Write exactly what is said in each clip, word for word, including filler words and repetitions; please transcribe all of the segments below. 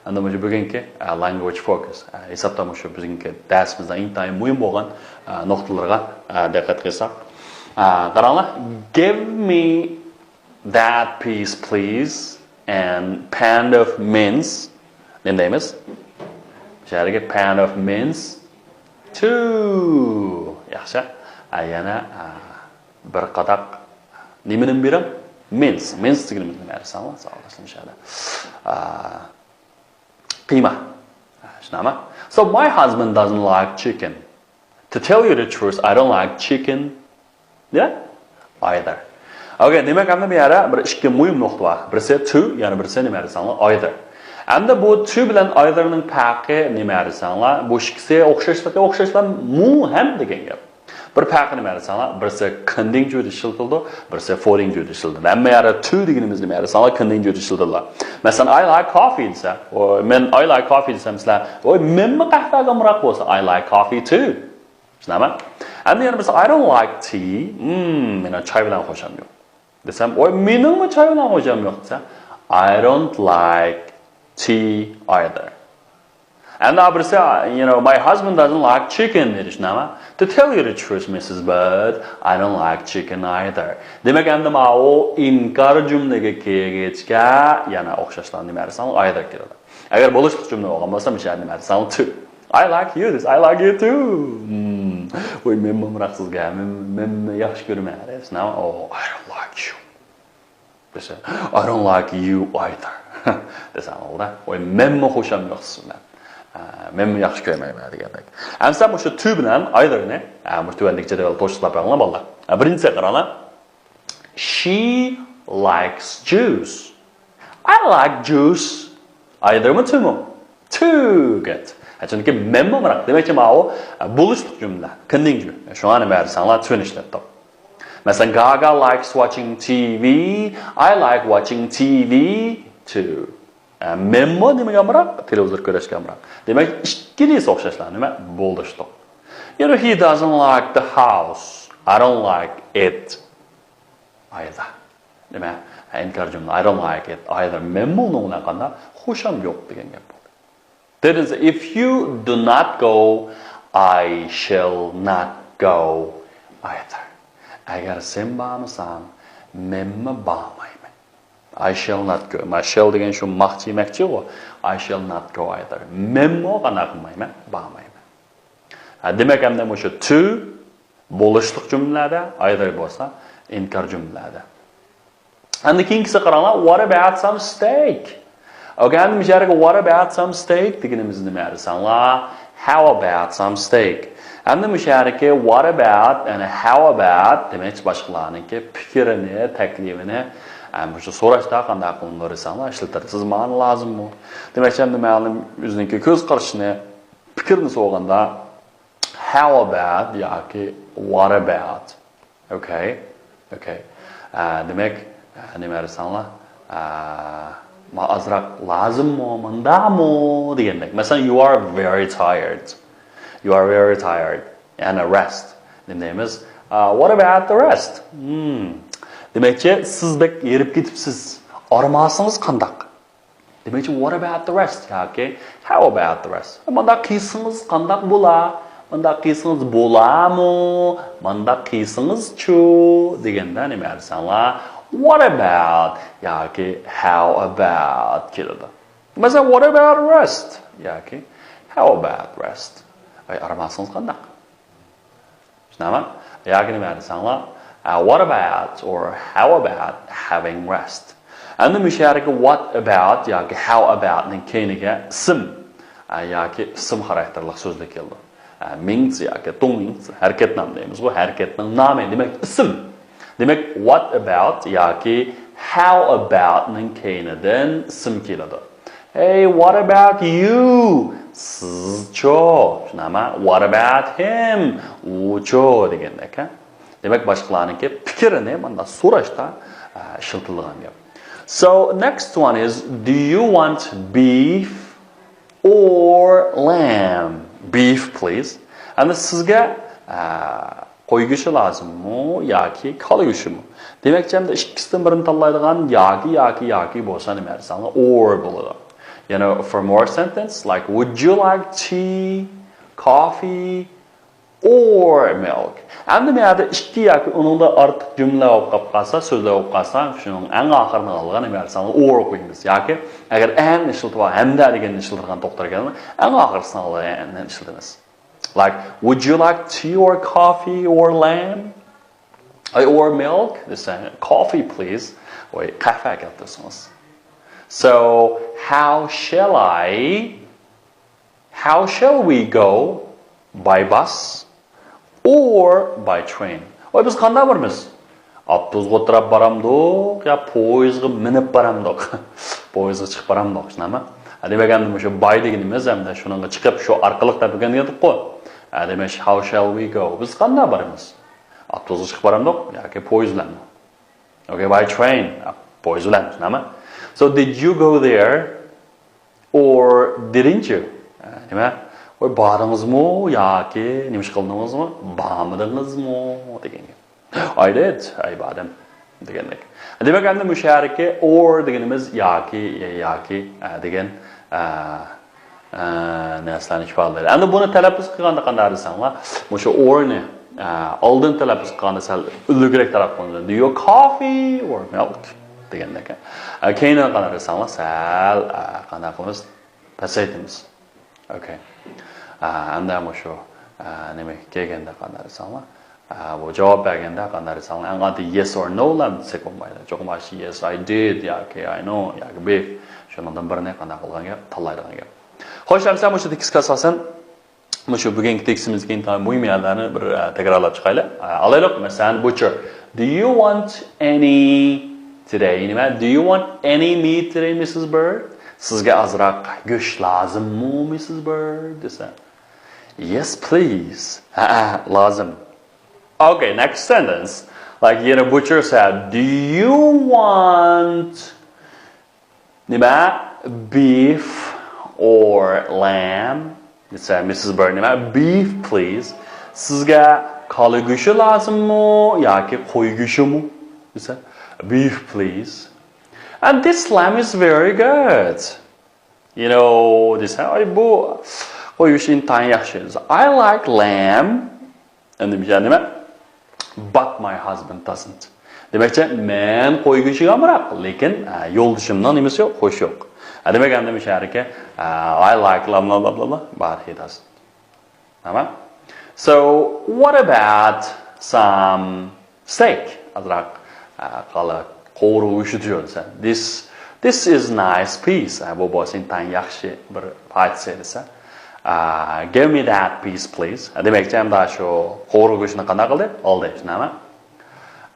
ئەمدى مۇشۇ بۈگۈنكى، ئە، language focus، ئە، ھېسابتا مۇشۇ بۈگۈنكى دەرسىمىزنىڭ ئىنتايىن مۇھىم بولغان، ئە، نۇقتىلىرىغا، ئە، دىققەت قىلساق. ئە، قاراڭلار. Give me that piece, please, and pound of mince. نېمە دەيمىز؟ شەھەرگە pound of mince two. ياخشى. ئە، يەنە، ئە، بىر قاداق نېمىنى بېرىڭ؟ Mince. Mince دېگىنىمىز نېمە دېسەڭلار؟ ساۋاقداشلىرىم شەھەردە. ئە، قىيما. شۇنداقمۇ؟ So my husband doesn't like chicken. To tell you the truth, I don't like chicken. Yeah? Either. Okay, دېمەك، ئەمدى بۇ يەردە بىر ئىككى مۇھىم نۇقتا بار. بىرسى to، يەنە بىرسى نېمە دېسەڭلار؟ Either. ئەمدى بۇ to بىلەن either نىڭ پەرقى نېمە دېسەڭلار؟ بۇ ئىككىسى ئوخشاشلىقى ئوخشاشلا مۇ ھەم دېگەن گەپ. بىر پەرقى نېمە دېسەڭلار، بىرسى كۈندىڭ جۈيدە ئىشلىتىلىدۇ، بىرسى فورىڭ جۈيدە ئىشلىتىلىدۇ. ھەممە يەردە to دېگىنىمىز نېمە دېسەڭلار، كۈندىڭ جۈيدە ئىشلىتىلىدۇ. مەسىلەن، I like coffee دېسە، ئو، مەن I like coffee دېسەم، سىلەر، ۋوي، مەنمۇ قەھۋەگە ئامراق بولسا، I like coffee too. شۇنداقمۇ؟ ئەمدى يەنە بىرسى، I don't like tea. مم، مېنىڭ چاي بىلەن خوشام يوق. دېسەم، ۋوي، مېنىڭمۇ چاي بىلەن خوشام يوق دېسە، I don't like tea either. ئەمدى بىرسى، you know, my husband doesn't like chicken دېدى، شۇنداقمۇ؟ To tell you the truth, Missus Bird, I don't like chicken either. دېمەك، ئەمدى ماۋۇ ئىنكار جۈملىگە كەلگەچكە يەنە ئوخشاشلا نېمە دېسەڭ، either كېلىدۇ. ئەگەر بولۇشلۇق جۈملە بولغان بولسا، مۇشۇ يەردە نېمە دېسەڭ، to. I like you دېسە، I like you too. Hmm. ۋوي، مەنمۇ ئامراق سىزگە، مەن، مەنمۇ ياخشى كۆرىمەن. دېسە، نېمە؟ Oh, I don't like you. دېسە، I don't like you either. دېسەڭ بولدى. ۋوي، مەنمۇ خوشام يوق سىز بىلەن. ئە، مەنمۇ ياخشى كۆرمەيمەن دېگەندەك. ئەمسە مۇشۇ to بىلەن either نى، ئە، مۇشۇ تۆۋەندىكى جەدۋەلدە توشۇقلاپ بېقىڭلار، بالىلار. ئە، بىرىنچىسىگە قاراڭلار. She likes juice. I like juice. Either مۇ to مۇ؟ To، good. ھە، چۈنكى مەنمۇ ئامراق. دېمەكچى، ماۋۇ، ئە، بولۇشلۇق جۈملە. كۈندىڭ جۈملە. شۇڭا نېمە دېسەڭلار، to نى ئىشلەتتۇق. مەسىلەن، Gaga likes watching T V. I like watching T V too. ئە، مەنمۇ نېمىگە ئامراق؟ تېلېۋىزور كۆرۈشكە ئامراق. دېمەك، ئىككىلىسى ئوخشاشلا نېمە؟ بولۇشلۇق. You know, he doesn't like the house. I don't like it either. نېمە؟ ئىنكار جۈملە. I don't like it either. مەنمۇ ئۇنىڭ بىلەن قانداق؟ خوشام يوق دېگەن گەپ بولدى. Didn't say, if you do not go, I shall not go either. ئەگەر سەن بارمىساڭ، مەنمۇ بارمايمەن. I shall not go. ما shall دېگەن شۇ ماقچى يېمەكچىغۇ. I shall not go either. مەنمۇ قانداق قىلمايمەن؟ بارمايمەن. ھە، دېمەك، ئەمدى مۇشۇ to بولۇشلۇق جۈملىلەردە، either بولسا ئىنكار جۈملىلەردە. ئەمدى كېيىنكىسىگە قاراڭلار، what about some steak? Okay، ئەمدى مۇشۇ يەردىكى what about some steak دېگىنىمىز نېمە دېسەڭلار، how about some steak. ئەمدى مۇشۇ يەردىكى what about، يەنى how about دېمەكچى باشقىلارنىڭكى پىكرىنى، تەكلىپىنى، ئە، مۇشۇ سوراشتا قانداق قىلىنىدۇ دېسەڭلار، ئىشلىتىدۇ. سىز ماڭا لازىممۇ؟ دېمەكچى، ئەمدى مەلۇم ئۆزىنىڭكى كۆز قارىشىنى، پىكرىنى سورىغاندا، how about ياكى what about. Okay. Okay. ئە، دېمەك، ئە، نېمە دېسەڭلار، ئە، ما ئازراق لازىممۇ، مۇنداقمۇ دېگەندەك. مەسىلەن، you are very tired. You are very tired. يەنى rest. نېمە دەيمىز؟ ئە، what about the rest? Hmm. دېمەكچى، سىز بەك ھېرىپ كېتىپسىز. ئارام ئالسىڭىز قانداق؟ دېمەكچى، what about the rest ياكى how about the rest؟ مۇنداق قىلسىڭىز قانداق بولا؟ مۇنداق قىلسىڭىز بولامۇ؟ مۇنداق قىلسىڭىزچۇ؟ دېگەندە نېمە دېسەڭلار، what about ياكى how about كېلىدۇ. مەسىلەن، what about rest ياكى how about rest؟ ئاي، ئارام ئالسىڭىز قانداق؟ شۇنداقمۇ؟ ياكى نېمە دېسەڭلار، ئە، what about or how about having rest؟ ئەمدى مۇشۇ يەردىكى what about ياكى how about نىڭ كەينىگە ئىسىم، ئە، ياكى ئىسىم خاراكتېرلىك سۆزلەر كېلىدۇ. ئە، مىڭ ياكى دۇڭ مىڭ، ھەرىكەت نامى دەيمىزغۇ، ھەرىكەتنىڭ نامى، دېمەك، ئىسىم. دېمەك، what about ياكى how about نىڭ كەينىدىن ئىسىم كېلىدۇ. Hey, what about you? سىزچۇ؟ شۇنداقمۇ؟ What about him? ئۇچۇ دېگەندەك، ھە؟ دېمەك، باشقىلارنىڭكى پىكرىنى مانا سوراشتا، ئە، ئىشلىتىلىدىغان گەپ. So, next one is, do you want beef or lamb? Beef, please. ئەمدى سىزگە، ئە، قوي گۆشى لازىممۇ ياكى كالا گۆشىمۇ؟ دېمەكچى، ئەمدى ئىككىسىدىن بىرىنى تاللايدىغان ياكى، ياكى، ياكى بولسا نېمە دېسەڭلار، or بولىدۇ. You know, for more sentence, like, would you like tea, coffee, or milk? ئەمدى مۇ يەردە ئىككى ياكى ئۇنىڭدىن ئارتۇق جۈملە بولۇپ قالىپ قالسا، سۆزلەر بولۇپ قالسا، شۇنىڭ ئەڭ ئاخىرىنى ئالغان نېمە دېسەڭلار، or قويىمىز. ياكى ئەگەر and ئىشلىتىپ، ھەمدە دېگەننى ئىشلىتىدىغان توختار كەلگەن، ئەڭ ئاخىرىسىنى ئالغان and ئىشلىتىمىز. Like, would you like tea or coffee or lamb? Or milk? دېسە، coffee please. ۋاي، قەھۋە ئەكەلتۈرسىڭىز. So, how shall I How shall we go? By bus or by train? ۋاي، بىز قانداق بارىمىز؟ ئاپتوبۇسقا ئولتۇرۇپ بارامدۇق يا پويىزغا مىنىپ بارامدۇق؟ پويىزغا چىقىپ بارامدۇق، شۇنداقمۇ؟ ھە، دېمەك، ئەمدى مۇشۇ by دېگىنىمىز ئەمدى شۇنىڭغا چىقىپ، شۇ ئارقىلىق دەپ ئۆگەنگەن ئىدۇققۇ. ھە، دېمەك، how shall we go? بىز قانداق بارىمىز؟ ئاپتوبۇسقا چىقىپ بارامدۇق ياكى پويىز بىلەنمۇ؟ Okay, by train. پويىز بىلەن، شۇنداقمۇ؟ So, did you go there? Or didn't you? نېمە؟ ۋاي، باردىڭىزمۇ ياكى نېمە ئىش قىلدىڭىزمۇ؟ بارمىدىڭىزمۇ؟ دېگەن گەپ. I did. ھەي، باردىم دېگەندەك. دېمەك، ئەمدى مۇشۇ يەردىكى or دېگىنىمىز ياكى، ياكى، ئە، دېگەن، ئە، ئە، نەرسىلەرنى ئىپادىلەيدۇ. ئەمدى بۇنى تەلەپپۇز قىلغاندا قانداق دېسەڭلار، مۇشۇ or نى، ئە، ئالدىن تەلەپپۇز قىلغاندا سەل ئۈلگىرەك تەلەپپۇز قىلىنىدۇ. Do you coffee or milk؟ دېگەندەك. ئە، كەينىدىن قانداق دېسەڭلار، سەل، ئە، قانداق قىلىمىز؟ پەسەيتىمىز. Okay. ئە، ئەمدى مۇشۇ، ئە، نېمە كەلگەندە قانداق دېسەڭلار، ئە، بۇ جاۋاب بەرگەندە قانداق دېسەڭلار، ئەڭ ئاددىي yes or no لارنى دېسەك بولمايدۇ. چوقۇم ئاشۇ yes, I did ياكى I know ياكى بىف. شۇنىڭدىن بىرىنى قانداق قىلغان گەپ؟ تاللايدىغان گەپ. خوش، ئەمسە مۇشۇ تېكىستكە ئاساسەن مۇشۇ بۈگۈنكى تېكىستىمىزدىكى ئىنتايىن مۇھىم يەرلەرنى بىر، ئە، تەكرارلاپ چىقايلى. ئە، ئالايلۇق، مەسىلەن، butcher. Do you want any today? نېمە؟ Do you want any meat today, Missus Bird? سىزگە ئازراق گۆش لازىممۇ، مىسسىس بىرد؟ دېسە. Yes, please. ھەئە، لازىم. Okay, next sentence. Like, you know, butcher said, do you want نېمە؟ Beef or lamb؟ دېسە، مىسسىس بىرد نېمە؟ Beef, please. سىزگە كالا گۆشى لازىممۇ ياكى قوي گۆشىمۇ؟ دېسە، Beef, please. And this lamb is very good. You know, دېسە، ئاي، بۇ قوي گۆشى ئىنتايىن ياخشى. I like lamb. ئەمدى بۇ يەردە نېمە؟ But my husband doesn't. دېمەكچى، مەن قوي گۆشىگە ئامراق، لېكىن، ئە، يولدىشىمنىڭ نېمىسى يوق، خۇشى يوق. ئە، دېمەك، ئەمدى مۇشۇ يەردىكى، ئە، I like blah, blah, blah, blah, blah, but he doesn't. تامام. So, what about some steak? ئازراق، ئە، قالا قوۋۇرغا گۆشى دېسە. This, this is nice piece. ئە، بۇ بولسا ئىنتايىن ياخشى بىر پارچە دېسە. ئە، give me that piece, please. ئە، دېمەكچى، ئەمدى شۇ قوۋۇرغا گۆشىنى قانداق قىلدى؟ ئالدى، شۇنداقمۇ؟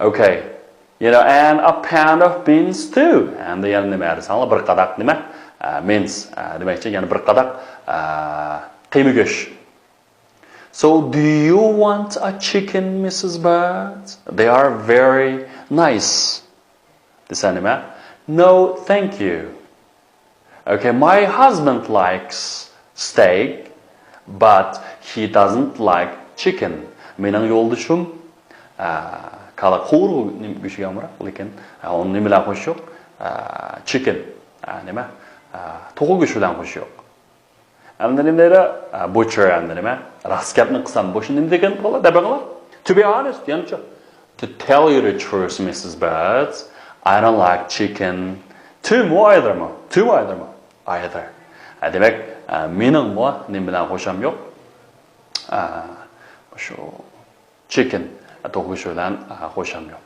Okay. You know, and a pound of beans too. ئەمدى يەنە نېمە دېسەڭلار، بىر قاداق نېمە؟ ئە، mince. ئە، دېمەكچى، يەنە بىر قاداق، ئە، قىيما گۆش. So, do you want a chicken, مىسسىس بىرد? They are very nice. دېسە نېمە؟ No, thank you. Okay, my husband likes steak, but he doesn't like chicken. مېنىڭ يولدىشىم، ئە، كالا قوۋۇرغا گۆشىگە ئامراق، لېكىن، ئە، ئۇنىڭ نېمە بىلەن خۇشى يوق؟ ئە، chicken. ئە، نېمە؟ ئە، توخۇ گۆشى بىلەن خۇشى يوق. ئەمدى نېمە دەيدۇ؟ ئە، butcher ئەمدى نېمە؟ راست گەپنى قىلسام، بۇ نېمە دېگەن بولار؟ دەپ بېقىڭلار. To be honest، يەنىچۇ. To tell you the truth, مىسسىس بىرد, I don't like chicken. Too مۇ، either مۇ؟ Too مۇ، either مۇ؟ Either. ئە، دېمەك، ئە، مېنىڭمۇ نېمە بىلەن خۇشام يوق؟ ئە، شۇ chicken، توخۇ گۆشى بىلەن، ئە، خۇشام يوق.